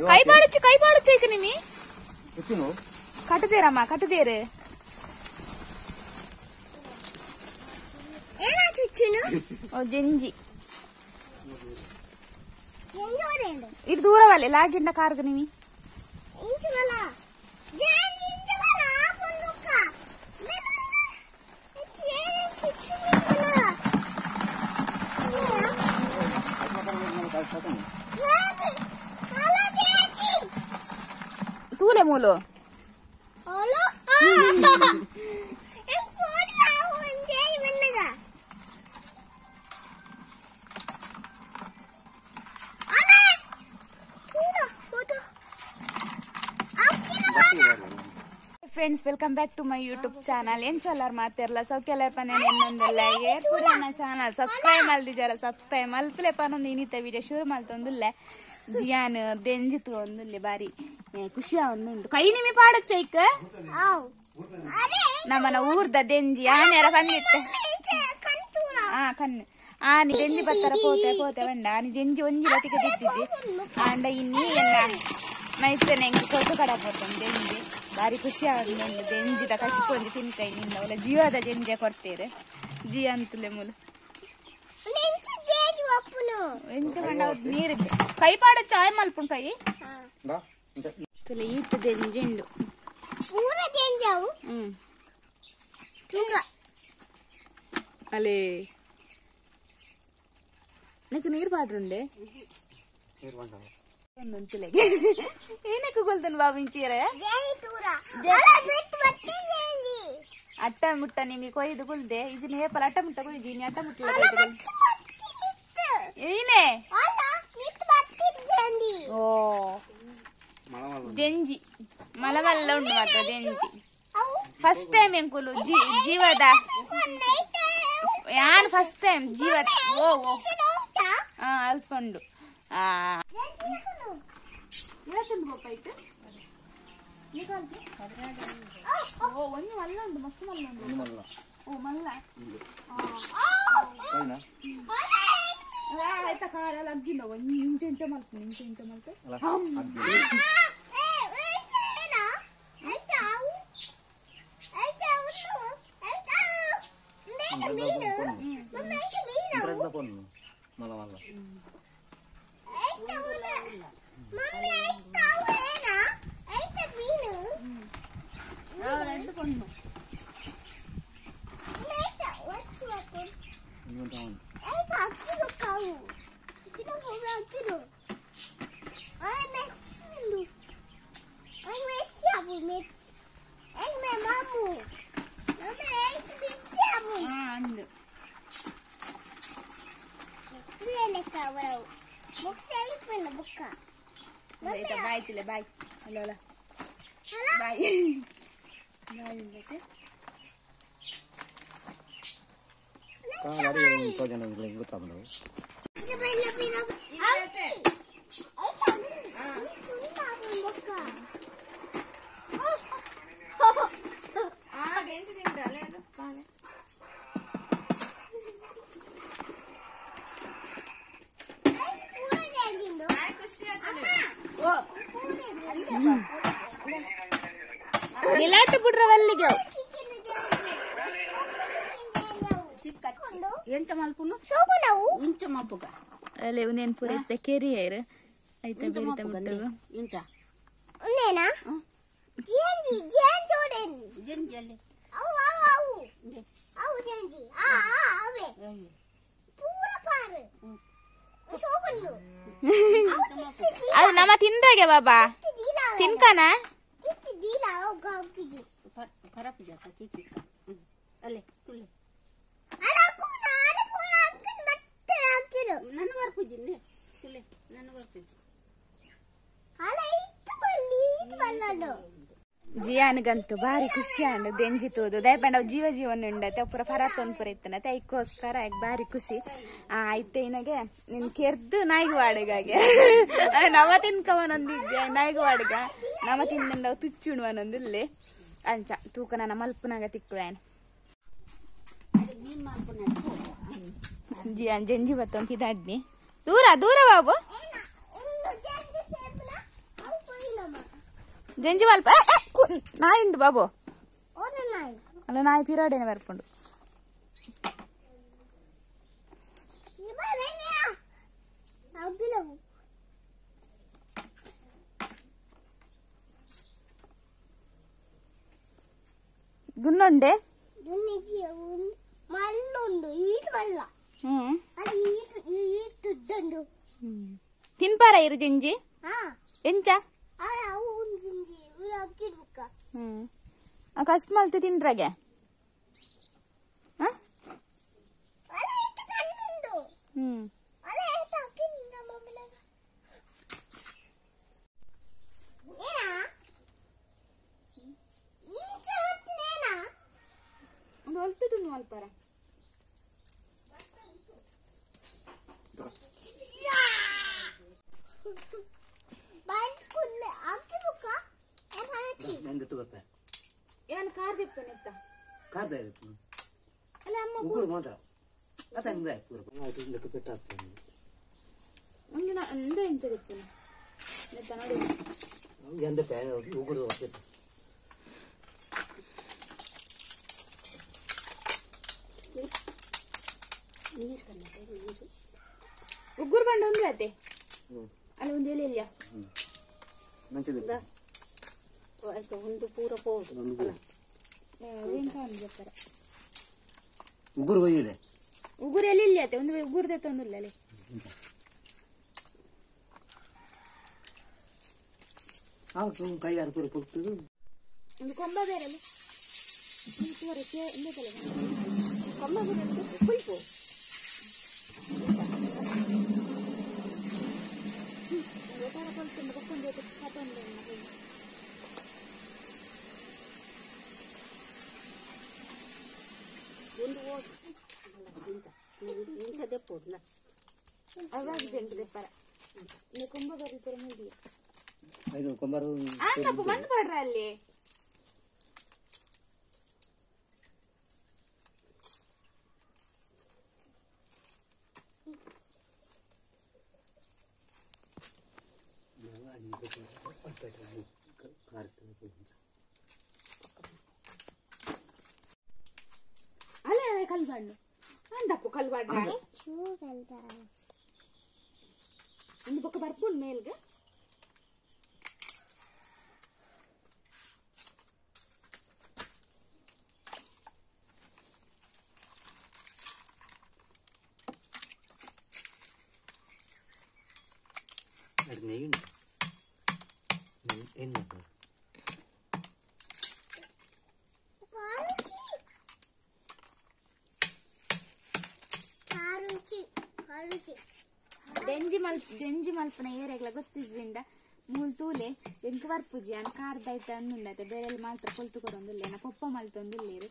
ಕೈ ಪಾಡೊಚ್ಚು ಕೈ ಪಾಡೊಚ್ಚು ಐಕ ನಿಮಿ ಕಟ್ಟದೇರಮ್ಮ ಕಟ್ಟದೇರು ಓ ಜಂಜಿ ಇದು ದೂರವಲ್ಲ ಲಾಗಿಂಡ ಕಾರ್ಗ ನಿಮಿ ತೂಲೆ ಮೂಲು Friends, welcome back to my YouTube channel. ಎಂಚೊಲ್ಲಾರ್ ಮಾತೆರ್ಲ ಸೌಖ್ಯಲಾರ್ ಪನೆ ಎನ್ನೊಂದುಲ್ಲ ಏರ್ಪುರನ ಚಾನಲ್ ಸಬ್ಸ್ಕ್ರೈಬ್ ಮಲ್ದಿಜಾರ ಸಬ್ಸ್ಕ್ರೈಬ್ ಮಲ್ಪಲೆ ಪನೊಂದು ಇನ್ನಿತ ವಿಡಿಯೋ ಶುರು ಮಲ್ತೊಂದುಲ್ಲೆ ಜಿಯಾನ್ ದೆಂಜಿತು ಒಂದುಲ್ಲೆ ಬಾರಿ ಖುಷಿ ಉಂಟು ಕೈ ನಿಮಿ ಪಾಡೊಚ್ಚೈಕ್ ನಮ್ಮನ ಊರ್ದ ದೆಂಜಿ ಆನೆರ ಬಂದಿತ್ತೆ ಆ ಕಣ್ಣು ಆನಿ ದೆಂಜಿ ಬತ್ತರ ಪೋತೆ ಪೋತೆ ಬಂಡ ಆನಿ ದೆಂಜಿ ಒಂಜಿ ಬತಿಗೆ ದಿತ್ತಿಜಿ ಆಂಡ ಇನ್ನಿ ಎನ್ನ ಮೈಸೂರಿನ ಎಂಕ್ ಕೊಟ್ಟು ಕಡ ಪೋತೊಂದು ದೆಂಜಿ ಬಾರಿ ಖುಷಿ ಆಗುಂಡು ದೆಂಜಿದ ಕಶಿಪೊಂಜಿ ತಿನ್ಕೈ ನಿಂದ ಒಲ ಜೀವದ ಜೆಂಜೆ ಕೊಡ್ತೀರಿ ಜಿ ಅಂತಲೆ ಮೂಲು ಎಂಚ ಪಂಡ ನೀರು ಕೈ ಪಾಡ ಚಾಯ್ ಮಲ್ಪುಂಡು ಕೈ ತುಲೆ ಈತ ದೆಂಜಿ ಉಂಡು ಅಲೇ నీకు ನೀರು ಪಾಡ್ರುಂಡೆ ಏನಕ್ಕೆ ಕೊಲ್ತನು ಬಾಬು ಇಂಚೀರೆ ಅಟ್ಟ ಮುಟ್ಟ ನಿಮಗೆ ಕೊಯ್ದು ಕುಲ್ದೆ ಇಜಿ ನೇಪಲ ಅಟ್ಟ ಮುಟ್ಟ ಕೊಯ್ದು ನೀ ಅಟ್ಟ ಮುಟ್ಟ ಏನೇ ಓ ಜಂಜಿ ಮಲಮಲ್ಲ ಉಂಟು ಮಾತ್ರ ಜಂಜಿ ಫಸ್ಟ್ ಟೈಮ್ ಎಂಕುಲು ಜೀವದ ಯಾನ್ ಫಸ್ಟ್ ಟೈಮ್ ಜೀವ ಓ ಓ ಆ ಅಲ್ಪಂಡು ಆ ಒಂಜಿ ಮಲ್ಲ ಉಂಟು ಮಸ್ತ್ ಮಲ್ಲ ಉಂಟು ಓ ಮಲ್ಲ ಆಯ್ತಾ ಕಾಲ ಅಗ್ಗಿಲ್ಲ ಒಂಜಿ ಇಂಚ ಇಂಚ ಮಲ್ಪು ಇಂಚ ಇಂಚ ಮಲ್ತೆ ಬಾಯ್ ತಿಲೆ ಬಾಯ್ ಅಲ್ಲ ಬಾಯ್ ಇಲಾಟ ಬಿಡ್ರ ವಲ್ಲಿಗೆ ಎಂಚ ಮಲ್ಪುನು ಇಂಚ ಮಲ್ಪುಗ ಅಲ್ಲೇ ಉನೇನ್ ಪೂರ ಇತ್ತೆ ಕೆರಿಯರ್ ಐತೆ ಬೆರಿತ ಮುಟ್ಟುಗು ಇಂಚ ಉನೇನಾ ಜೇಂಜಿ ಜೇಂಜೋಡೆನ್ ಜೇಂಜಿ ಅಲ್ಲಿ ಅವು ಅವು ಅವು ಅವು ಜೇಂಜಿ ಆ ಆ ಅವೇ ಪೂರ ಪಾರು ಶೋಗುಂಡು ಅದು ನಮ್ಮ ತಿಂದಾಗೆ ಬಾಬಾ ತಿನ್ಕನ ಜಿಯಾನ್ಗಂತೂ ಬಾರಿ ಖುಷಿ ಅಂಡು ದೆಂಜಿ ತೂದು ದಯಪಂಡ ಜೀವ ಜೀವನ ಉಂಡತೆ ಪೂರ ಪರತ್ತೊಂದು ಪೂರ ಇತ್ತನತೆ ಐಕ್ಕೋಸ್ಕರ ಬಾರಿ ಖುಷಿ ಆಯ್ತು ಇನಗೆ ನಿನ್ ಕೆರ್ದು ನಾಯಿಗೆ ವಾಡಗಾಗೆ ನವ ತಿನ್ಕವನೊಂದಿದ್ದೆ ನಾಯಿಗೆ ವಾಡಗ ನವ ತಿಂದ ತುಚ್ಚುಣುವನೊಂದಿಲ್ಲೆ ಅಂಚ ತೂಕ ನನ್ನ ಮಲ್ಪುನಾಗ ತಿಕ್ಕುವೇನು ಜಿಯಾನ್ ಜಂಜಿ ಬತ್ತೊಂದು ಪಿದಾಡ್ನಿ ದೂರ ದೂರ ಬಾಬು. ಜಂಜಿ ಮಲ್ಪ ನಾಯಿ ಉಂಡು ಬಾಬು ಅಲ್ಲ ನಾಯಿ ಪಿರಾಡೇನೆ ಬರ್ಪುಂಡು ಗುನ್ನೊಂಡೆ ತಿನ್ಪಾರ ಇರು ಜಂಜಿ ಎಂಚ ಕಷ್ಟ ಮಲ್ತು ತಿನ್ರಾಗೆ ಮಲ್ಪರ ಉಗುರು ಬಂಡ ಒಂದು ಅತ್ತೆ ಅಲ್ಲ ಒಂದು ಎಲೆ ಇಲ್ಲ ಒಂದು ಪೂರ ಉಗುರು ಒಯ್ಯಿಲೆ ಉಗುರು ಎಲ್ಲಿ ಇಲ್ಲ ಅತ್ತೆ ಒಂದು ಉಗುರು ತಂದಿಲ್ಲ ಅಲ್ಲಿ ಕೈ ಯಾರು ಪೂರ ಪೊಗ್ತದೆ ಒಂದು ಕೊಂಬ ಬೇರೆ ಕೊಂಬ ಬೇರೆ ಕುಲ್ಪು ಅಲ್ಲಿ ಅಲ್ಲ ಕಲ್ಬಾಡ್ನು ಅಂದಪ್ಪು ಕಲ್ಬಾಡ್ನ ಒಂದು ಪಕ್ಕ ಬರ್ಪುಂಡು ಮೇಲ್ಗ ದೆಂಜಿ ಮಲ್ಪನ ಏರೆಗ್ಲ ಗೊತ್ತಿದ್ರಿಂದ ಮೂಲ್ ತೂಲೆ ಎಂಕ್ ಬರ್ಪುಜಿ ಅನ್ ಕಾರ್ದೈತ ಅನ್ನುಂಡತೆ ಬೇರೆ ಮಾತ್ರ ಕೊಲ್ತು ಕೊರೊಂದುಲ್ಲೆ ನಾ ಪೊಪ್ಪ ಮಲ್ತೊಂದುಲ್ಲೇರು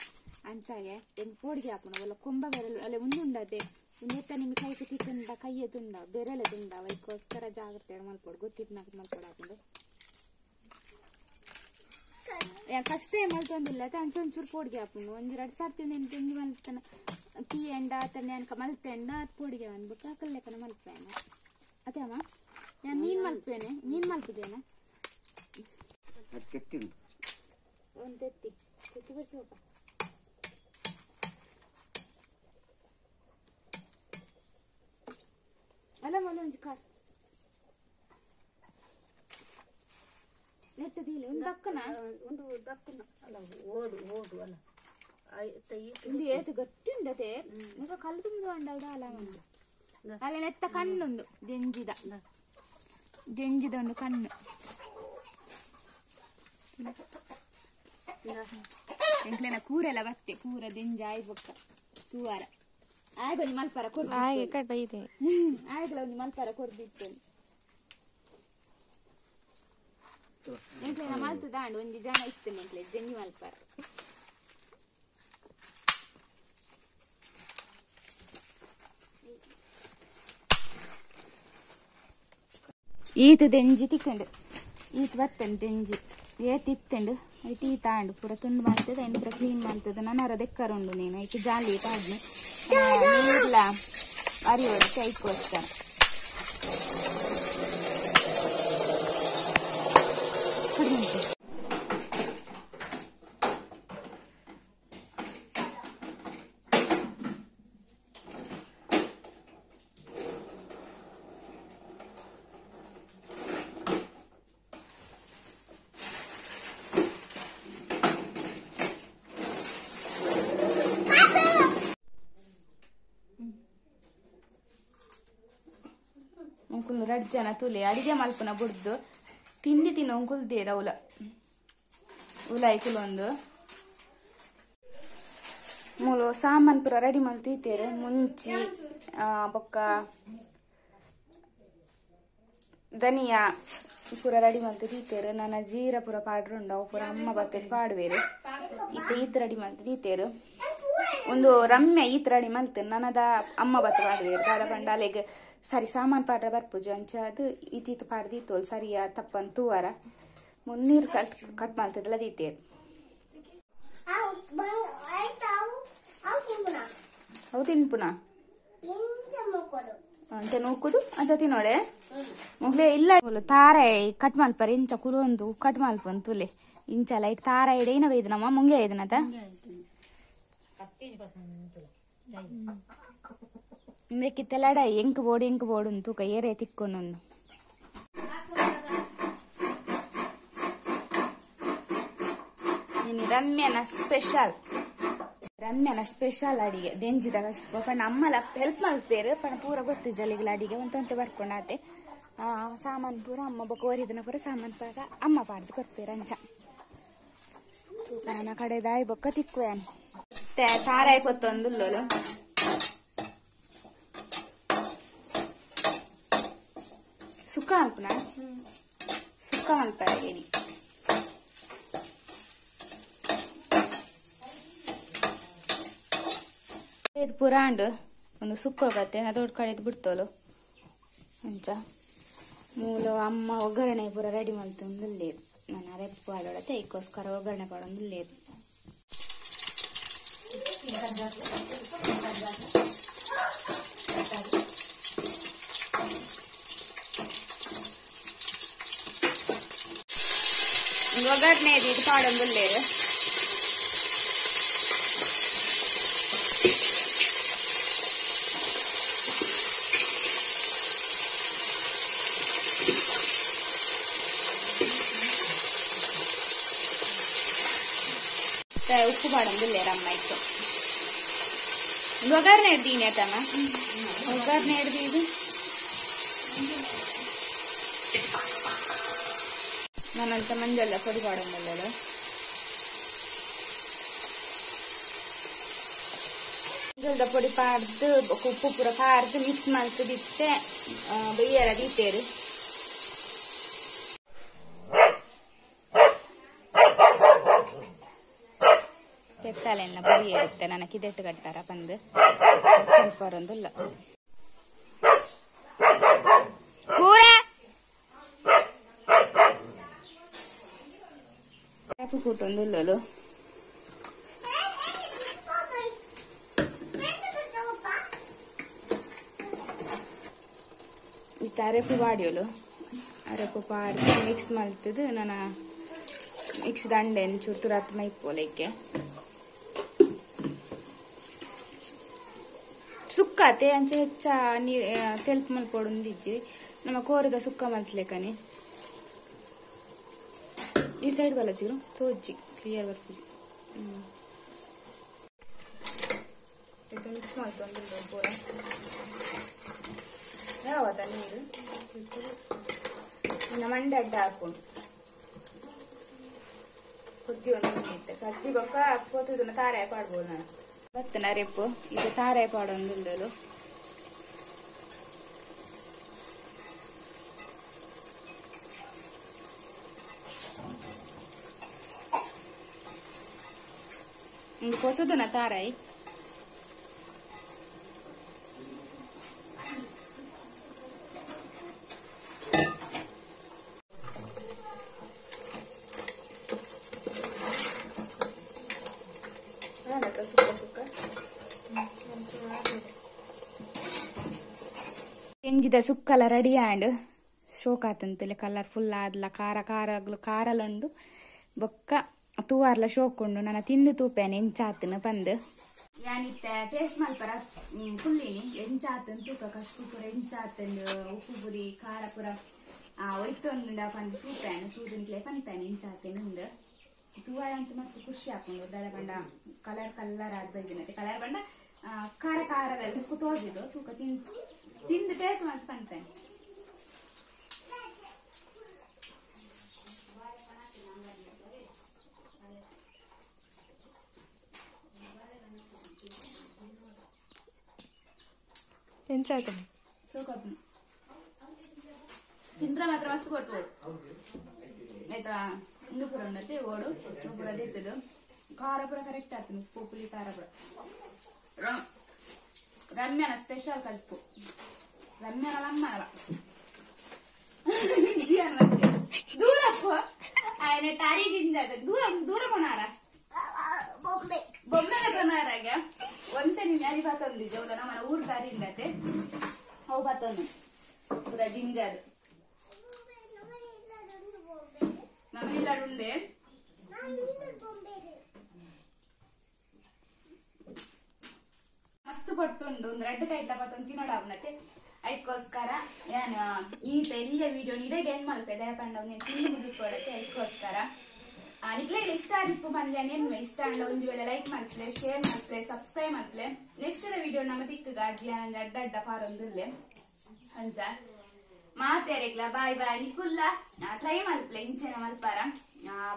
ಅಂಚಾಗೆ ಎಂಕ್ ಪೋಡಿಗೆ ಹಾಪುನ ಒಲ್ಲ ಕೊಂಬ ಬೆರಳು ಅಲ್ಲೇ ಉಂದುಂಡತೆ ಉಂದೆತ್ತ ನಿಮ್ಗೆ ಕೈಗೆ ತಿಕ್ಕಂಡ ಕೈಯೆ ತುಂಡ ಬೆರಳೆ ತುಂಡ ಅವಕ್ಕೋಸ್ಕರ ಜಾಗ್ರತೆ ಮಲ್ಪೊಡು ಗೊತ್ತಿತ್ತು ಮಲ್ಪೊಡು ಹಾಕೊಂಡು ಫಸ್ಟ್ ಟೈಮ್ ಮಲ್ತೊಂದಿಲ್ಲ ಅಂಚೆ ಒಂಚೂರು ಪೋಡಿಗೆ ಹಾಪುಂಡು ಒಂಜಿ ಎರಡು ಸರ್ತಿ ತೆಂಜಿ ಮಲ್ತನ ತೀಯಂಡ ತನ್ನ ಅನ್ಕ ಮಲ್ತೆಂಡ ಅದು ಪೋಡಿಗೆ ಅಂದ್ಬಿಟ್ಟು ಅಕಲ್ ಮಲ್ಪೇನ ಅದೇ ಅಮ್ಮ ನಾನು ಮೀನು ಮಲ್ಪೇನೆ ಮೀನು ಮಲ್ಪುಜೇನ ಒಂದು ತೆತ್ತಿ ತೆತ್ತಿ ಬರ್ಸೋಪ ಅಲ್ಲ ಮೊಲ ಒಂಜಿ ಕಾರ್ ನೆಟ್ಟದಿಲ್ಲ ಒಂದು ದಕ್ಕನ ಒಂದು ದಕ್ಕನ ಅಲ್ಲ ಓಡು ಓಡು ಅಲ್ಲ ಒಂದು ಏತು ಗಟ್ಟಿ ಉಂಡತೆ ಈಗ ಕಲ್ಲು ತುಂಬ ಉಂಡಲ್ದ ಅಲ್ಲ ಅಲ್ಲ ನೆತ್ತ ಕಣ್ಣೊಂದು ದೆಂಜಿದ ದೆಂಜಿದ ಒಂದು ಕಣ್ಣು ಎಂಕ್ಲೆನ ಕೂರೆಲ್ಲ ಬತ್ತೆ ಕೂರ ದೆಂಜ ಆಯ್ ಬೊಕ್ಕ ತೂವಾರ ಆಯ್ಗೊಂದು ಮಲ್ಪರ ಕೊಡ್ದು ಆಯ್ಗಲ ಒಂದು ಮಲ್ಪರ ಕೊಡ್ದಿತ್ತು ಎಂಕ್ಲೆನ ಮಲ್ತು ದಾಂಡು ಒಂಜಿ ಜನ ಇತ್ತು ಎಂಕ್ಲೆ ದೆಂಜಿ ಮಲ್ಪರ ಈತ ದೆಂಜಿ ತಿಕ್ಕಂಡು ಈತ ಬತ್ತಂಡು ದೆಂಜಿ ಏತ್ ಇತ್ತಂಡು ಐಟ್ ಈತ ಆಂಡು ಪೂರ ತುಂಡು ಮಾಡ್ತದೆ ಐನ್ ಪೂರ ಕ್ಲೀನ್ ಮಾಡ್ತದೆ ನಾನು ಅರ ದೆಕ್ಕರ ಉಂಡು ನೀನು ಐಟ್ ಜಾಲಿ ಪಾಡ್ನು ನೀರ್ಲ ಅರಿವಡು ಕೈಕೋಸ್ಕರ ಉಂಕುಲು ರಡ್ಡ್ ಜನ ತೂಲೆ ಅಡಿಗೆ ಮಲ್ಪುನ ಬುಡ್ದು ತಿಂಡಿ ತಿನ್ನ ಉಂಕುಲು ದೇರ ಉಲ ಉಲಾಯಿ ಕುಲೊಂದು ಮೂಲು ಸಾಮಾನ್ ಪೂರ ರೆಡಿ ಮಲ್ತಿತ್ತೇರು ಮುಂಚಿ ಬೊಕ್ಕ ಧನಿಯಾ ಪೂರ ರೆಡಿ ಮಲ್ತು ದೀತೇರು ನನ್ನ ಜೀರ ಪೂರ ಪಾಡ್ರುಂಡು ಅವು ಪೂರ ಅಮ್ಮ ಬತ್ತೇರು ಪಾಡುವೇರು ಇತ್ತೆ ಈತ್ ರೆಡಿ ಮಲ್ತು ದೀತೇರು ಒಂದು ರಮ್ಯ ಈತ್ ರೆಡಿ ಮಲ್ತು ನನದ ಅಮ್ಮ ಬತ್ತು ಪಾಡುವೇರು ದಾದ ಪಂಡ ಅಲೆಗ್ ಸರಿ ಸಾಮಾನ್ ಪಾಡ್ರ ಬರ್ಪುಜು ಅಂಚ ಅದು ಈತೀತು ಪಾಡ್ದೀತೋಲ್ ಸರಿಯಾ ತಪ್ಪನ್ ತೂವಾರ ಮುನ್ನೀರು ಕಟ್ ಕಟ್ ಮಲ್ತದಲ್ಲ ದೀತೇರು ಅವು ತಿನ್ಪುನ ಅಂಚ ನೂಕುದು ಅಂಚ ತಿನ್ನೋಡೆ ಮುಗ್ಲೆ ಇಲ್ಲ ತಾರೆ ಕಟ್ ಮಲ್ಪರೆ ಇಂಚ ಕುಲೊಂದು ಕಟ್ ಮಲ್ಪೊಂದು ತುಲೆ ಇಂಚ ಲೈಟ್ ತಾರ ಇಡ ಏನ ಬೈದನಮ್ಮ ಮುಂಗೆ ಐದನತ ಇಂದಕ್ಕಿತ್ತೆಲ್ಲಡ ಎಂಕ್ ಬೋಡು ಎಂಕ್ ಬೋಡು ತೂಕ ಏರೆ ತಿಕ್ಕೊಂಡೊಂದು ಇನ್ನು ರಮ್ಯನ ಸ್ಪೆಷಲ್ ರಮ್ಯನ ಸ್ಪೆಷಲ್ ಅಡಿಗೆ ದೆಂಜಿದ ಪಂಡ ಅಮ್ಮಲ ಹೆಲ್ಪ್ ಮಲ್ಪೇರು ಪಂಡ ಪೂರ ಗೊತ್ತು ಜಲಿಗಳ ಅಡಿಗೆ ಒಂತೊಂತೆ ಬರ್ಕೊಂಡಾತೆ ಸಾಮಾನ್ ಪೂರ ಅಮ್ಮ ಬೊಕ್ಕ ಒರಿದನ ಪೂರ ಸಾಮಾನ್ ಪೂರ ಅಮ್ಮ ಪಾಡ್ದು ಕೊರ್ಪೇರು ಅಂಚ ನನ್ನ ಕಡೆ ದಾಯಿ ಬೊಕ್ಕ ತಿಕ್ಕುವೇನು ತಾರಾಯಿ ಪೊತ್ತೊಂದುಲ್ಲೋಲು ಸುಕ್ಕ ಮಲ್ಪುನ ಸುಕ್ಕ ಮಲ್ಪರ ಏನಿ ಇದು ಪೂರ ಅಂಡು ಒಂದು ಸುಕ್ಕೋಗತ್ತೆ ಅದೊಡ್ ಕಡೆದು ಬಿಡ್ತೋಲು ಅಂಚ ಮೂಲ ಅಮ್ಮ ಒಗ್ಗರಣೆ ಪೂರ ರೆಡಿ ಮಲ್ತೊಂದುಲ್ಲೇರು ನಾನು ಅರೆಪ್ಪು ಪಾಡೋಡತ್ತೆ ಐಕ್ಕೋಸ್ಕರ ಒಗ್ಗರಣೆ ಪಾಡೊಂದುಲ್ಲೇರು ಒಗ್ಗರಣೆ ಇದು ಪಾಡೊಂದುಲ್ಲೇರು ಉಪ್ಪು ಪಾಡೊಂದುಲ್ಲೇರು ಅಮ್ಮ ಇತ್ತು ಒಗ್ಗರಣೆ ಹಿಡ್ದೀನಿ ಆತಮ್ಮ ಒಗ್ಗರಣೆ ಹಿಡ್ದು ನಾನಂತ ಮಂಜಲ್ಲ ಪೊಡಿ ಪಾಡೊಂದುಲ್ಲೇರು ಮಂಜಲ್ದ ಪೊಡಿ ಪಾಡ್ದು ಉಪ್ಪು ಪೂರ ಪಾಡ್ದು ಮಿಕ್ಸ್ ಮಲ್ತದಿತ್ತೆ ಬೈಯರ ದೀತೇರು ಪೆತ್ತಾಲೆಲ್ಲ ಬರಿ ಇರುತ್ತೆ ನನ್ನ ಕಿದೆಟ್ಟು ಕಟ್ಟಾರ ಬಂದು ಬರೋದಿಲ್ಲ ಕೂರ ಕೂಟೊಂದುಲ್ಲಲು ಇತ್ತ ಅರೆಪು ಬಾಡಿಯೋಲು ಅರೆಪು ಪಾಡ್ದು ಮಿಕ್ಸ್ ಮಲ್ತದು ನನ್ನ ಮಿಕ್ಸ್ ದಂಡೆ ಚೂರು ತುರಾತ್ ಮೈಪೋಲೈಕೆ ಸುಕ್ಕಾತೆ ಅಂಚೆ ಹೆಚ್ಚ ನೀರು ತೆಲ್ಪು ಮಲ್ಪೊಡೊಂದಿಜ್ಜಿ ನಮ್ಮ ಕೋರದ ಸುಕ್ಕ ಮಲ್ತ್ಲೇಕನೆ ಈ ಸೈಡ್ ಬಲ್ಲ ಚಿರು ತೋಜ್ಜಿ ಕ್ಲಿಯರ್ ಬರ್ಪುಜಿ ಮಿಕ್ಸ್ ಮಲ್ತೊಂದು ಪೂರ ಯಾವತ್ತ ನೀರು ಇನ್ನು ಮಂಡೆ ಅಡ್ಡ ಹಾಕೊಂಡು ಕೊದ್ದಿ ಒಂದು ಇತ್ತೆ ಕದ್ದಿ ಬೊಕ್ಕ ಪೋತುದನ್ನ ತಾರೆ ಪಾಡ್ಬೋದು ನಾನು ಬತ್ತನ ರೆಪ್ಪು ಇದು ತಾರೆ ಪಾಡೊಂದುಲ್ಲಲು ಪೊತುದನ ತಾರಾಯಿ ಸುಕ್ಕ ಸುಕ್ಕ ಎಂಜಿದ ಸುಕ್ಕಲ ರೆಡಿ ಆಂಡ್ ಶೋಕ್ ಆತಂತಲೆ ಕಲರ್ ಫುಲ್ ಆದ್ಲ ಖಾರ ಖಾರ ಖಾರಲುಂಡು ಬೊಕ್ಕ ತೂವಾರ್ಲ ಶೋಕುಂಡು ನನ್ನ ತಿಂದು ತೂಪೇನೆ ಎಂಚಾತನ ಪಂದ್ ಯಾನಿತ್ತೆ ಟೇಸ್ಟ್ ಮಲ್ಪರ ಕುಲ್ಲಿನಿ ಎಂಚಾತನ್ ತೂಕ ಕಷ್ಟು ಪೂರ ಎಂಚಾತನ್ ಉಪ್ಪು ಪುರಿ ಖಾರ ಪೂರ ಒಯ್ತೊಂದುಂಡ ಪಂದ್ ತೂಪೇನೆ ತೂದುನ್ಕ್ಲೆ ಪನ್ಪೇನೆ ಎಂಚಾತೇನೆ ಉಂಡು ತೂವಾರ ಅಂತ ಮಸ್ತ್ ಖುಷಿ ಆಪುಂಡು ದಡ ಬಂಡ ಕಲರ್ ಕಲರ್ ಆದ್ ಬೈದಿನತೆ ಕಲರ್ ಬಂಡ ಖಾರ ಖಾರದಲ್ಲಿ ತೋಜಿದು ತೂಕ ತಿಂದು ತಿಂದು ಟೇಸ್ಟ್ ಮಲ್ತ್ ಪನ್ಪೇನೆ. ಎಂಚಾಯ್ತು ಸೋಕಾತು ತಿಂದ್ರ ಮಾತ್ರ ಮಸ್ತ್ ಕೊಟ್ಟು ಆಯ್ತಾ ಇಂದು ಪೂರ ಉಂಡತೆ ಓಡು ಪೂರ ದಿತ್ತದು ಖಾರ ಪೂರ ಕರೆಕ್ಟ್ ಆಗ್ತದೆ ಉಪ್ಪು ಪುಳಿ ಖಾರ ಪೂರ ರಮ್ಯನ ಸ್ಪೆಷಲ್ ಕಜ್ಪು ರಮ್ಯನ ಲಮ್ಮನವ ದೂರ ఆయన టారీ గింజ ದೂರ ದೂರ ಕೊನಾರ ಬೊಂಬೆ ಬೊಮ್ಮೆನ ಕೊನಾರಾಗ ಒಂತೆ ನೀನ್ ಯಾರಿ ಬಾತೊಂದು ಜೌಲ ನಮ್ಮನ ಊರು ದಾರಿ ಇಂದತೆ ಅವು ಬಾತೊಂದು ಪೂರ ಜಿಂಜರ್ ನಮ್ಮ ಇಲ್ಲಡುಂಡೆ ಮಸ್ತ್ ಪಡ್ತುಂಡು ಒಂದು ರೆಡ್ ಕೈಟ್ಲ ಪತ್ತೊಂದು ತಿನ್ನೋಡ ಅವನತೆ ಅದಕ್ಕೋಸ್ಕರ ಏನು ಈತ ಎಲ್ಲ ವಿಡಿಯೋ ಇಡಗೆ ಹೆಂಗ್ ಮಲ್ಪೆ ದಯಪಂಡ ನೀನು ತಿಂದು ಮುಗಿಕೊಡತ್ತೆ ಅದಕ್ಕೋಸ್ಕರ ನಿಕ್ಲೆ ಇಷ್ಟ ಆದಿಪ್ಪು ಬಂದ್ಲೆ ಏನು ಇಷ್ಟ ಅಂಡ ಒಂಜಿ ವೇಳೆ ಲೈಕ್ ಮಾಡ್ಲೆ ಶೇರ್ ಮಾಡ್ಲೆ ಸಬ್ಸ್ಕ್ರೈಬ್ ಮಾಡ್ಲೆ ನೆಕ್ಸ್ಟ್ ವಿಡಿಯೋ ನಮ್ಮ ತಿಕ್ಕಗ ಅಜ್ಜಿ ಅಡ್ಡ ಅಡ್ಡ ಪಾರೊಂದಿಲ್ಲೆ ಅಂಚ ಮಾತೇರೆಗ್ಲ ಬಾಯ್ ಬಾಯ್ ನಿಕುಲ್ಲ ಟ್ರೈ ಮಲ್ಪ್ಲೆ ಇಂಚೆನ ಮಲ್ಪಾರ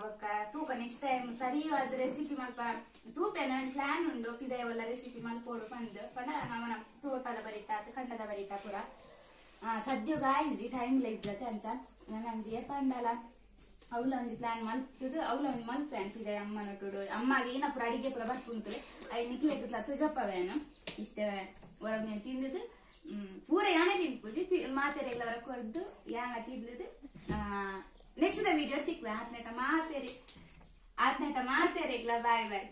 ಬೊಕ್ಕ ತೂಕ ನೆಕ್ಸ್ಟ್ ಟೈಮ್ ಸರಿಯಾದ ರೆಸಿಪಿ ಮಲ್ಪಾರ ತೂಪೆ ನನ್ನ ಪ್ಲಾನ್ ಉಂಡು ಪಿದಯವಲ್ಲ ರೆಸಿಪಿ ಮಲ್ಪೋಡು ಬಂದು ಪಂಡ ನಮ್ಮನ ತೋಟದ ಬರಿಟ ಕಂಡದ ಬರಿಟ ಪೂರ ಸದ್ಯಗ ಆಯ್ಜಿ ಟೈಮ್ ಲೈಕ್ ಅಂಚ ನಾನು ಅಂಜಿ ಪಂಡಲ ಅವಳ ಒಂಜಿ ಪ್ಲಾನ್ ಮಲ್ತದು ಅವಳ ಒಂಜಿ ಮಲ್ಪೆ ಅಂತಿದೆ ಅಮ್ಮ ನಟುಡು ಅಮ್ಮಗೆ ಏನಪ್ಪ ಅಡಿಗೆ ಪೂರ ಬರ್ಪುಂತಲೆ I ನಿಕ್ಲೆ ತುಜಪ್ಪವೇನು ಇತ್ತೆ ಹೊರಗೆ ತಿಂದದು ಪೂರ ಯಾನೆ ತಿನ್ಪುಜಿ ಮಾತೆರೆ ಎಲ್ಲ ಕೊರ್ದು ಯಾನ ತಿಂದದು ನೆಕ್ಸ್ಟ್ ವಿಡಿಯೋ ತಿಕ್ವೆ ಆತ್ನೇಟ ಮಾತೆರೆ ಆತ್ನೇಟ ಮಾತೆರೆಗ್ಲ ಬಾಯ್ ಬಾಯ್.